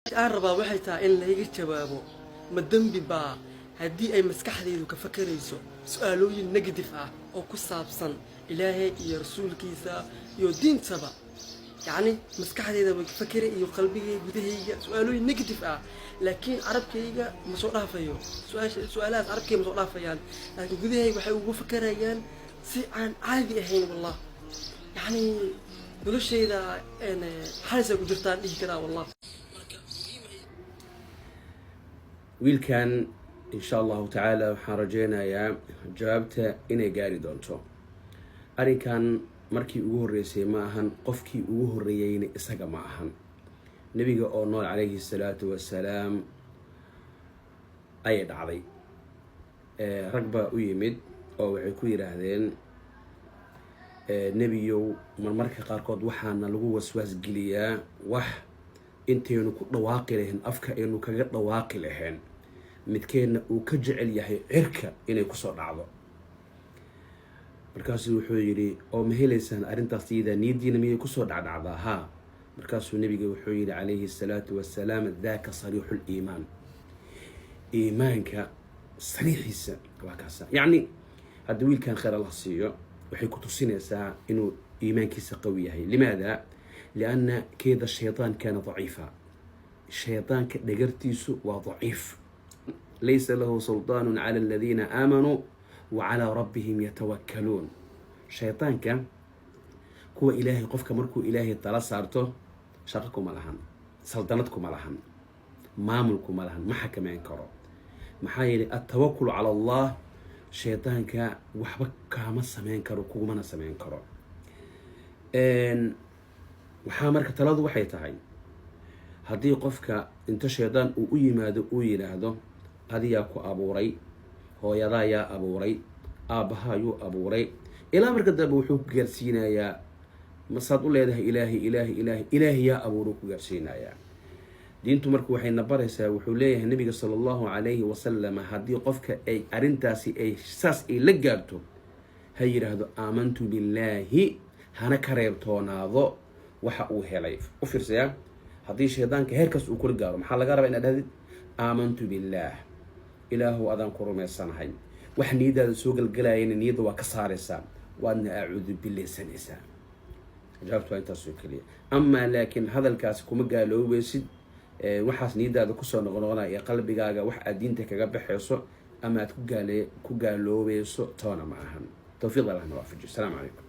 Aan rabaa waxay tahay in layga jawaabo: ma dembi baa haddii ay maskaxdaydu ka fakarayso su-aalooyin negative ah oo ku saabsan Ilaahay iyo Rasuulkiisa iyo diintaba? Yacni maskaxdayda way ka fakera iyo qalbigayga gudahayga su-aalooyin negative ah, laakiin carabkayga ma soo dhaafayo su-aasha. Su-aalahaas carabkayga ma soo dhaafayaan, laakiin gudahayga waxay ugu fakarayaan si aan caadi ahayn. Wallah, yacni noloshayda xalisay ku jirtaan dhihi karaa, wallah. Wiilkan, insha Allahu tacaala, waxaan rajeynayaa jawaabta inay gaari doonto. Arrinkan markii ugu horreysay ma ahan, qofkii ugu horreeyeyna isaga ma ahan. Nebiga oo nool, calayhi salaatu wasalaam, ayay dhacday. Rag baa u yimid oo waxay ku yidhaahdeen: "Nebiyow, marmarka qaarkood waxaana lagu waswaas geliyaa wax intaynu ku dhawaaqi lahayn, afka aynu kaga dhawaaqi lahayn, midkeenna uu ka jecel yahay cirka inay kusoo dhacdo." Markaasuu wuxuu yidhi: "Oo ma helaysaan arrintaas iyada? Niyaddiina miyay kusoo dhacdhacdaa?" "Haa." Markaasuu nebiga wuxuu yidhi, calayhi salaatu wasalaam: "Daaka sariixu liimaan." Iimaanka sariixiisa waa kaasa. Yacni haddii wiilkan khayr Allah siiyo, waxay ku tusinaysaa inuu iimaankiisa qawi yahay. Limaada? Lianna keeda shaytaan kaana daciifa. Shaydaanka dhagartiisu waa daciif. Laysa lahu sulطaan cala aladiina aamanuu wa calaa rabbihim yatawakkaluun. Shaydaanka kuwa Ilaahay, qofka markuu Ilaahay tala saarto, shaqo kuma lahan, saldanad kuma lahan, maamul kuma lahan, ma xakameyn karo. Maxaa yeelay, altawakul cala Allah, shaydaanka waxba kaama sameyn karo, kugumana sameyn karo. Waxaa marka taladu waxay tahay, haddii qofka inta shaydaan uu u yimaado uu yidhaahdo: "Adiyaa ku abuuray? Hooyadaa yaa abuuray? Aabbaha yuu abuuray?" Ilaa marka dambe wuxuu ku gaarsiinayaa: "Masaad u leedahay Ilaahay, Ilaahay, Ilaahay, Ilaahay yaa abuuruu?" ku gaarsiinayaa. Diintu marka waxayna baraysaa, wuxuu leeyahay Nabiga sala Allahu calayhi wasalam, haddii qofka ay arrintaasi ay saas ay la gaarto, ha yidhaahdo "Aamantu billaahi", hana ka reebtoonaado waxa uu helay. U fiirsayaa, haddii shaydaanka heerkaas uu kula gaaro, maxaa laga rabaa? Inaad dhahdid "Aamantu billaah", Ilaahow adaan ku rumaysanahay. Wax niyadaada soo gelgelayana niyadda waa ka saaraysaa, waadna acuudu billaysanaysaa. Jawaabtu waa intaasoo keliya. Amaa laakiin hadalkaasi kuma gaaloobaysid. Waxaas niyadaada kusoo noqnoqonaya ee qalbigaaga wax aad diinta kaga baxayso ama aad ku gaaloobayso toona ma ahan. Tawfiiq Allahna waafajiyo. Asalaamu calaykum.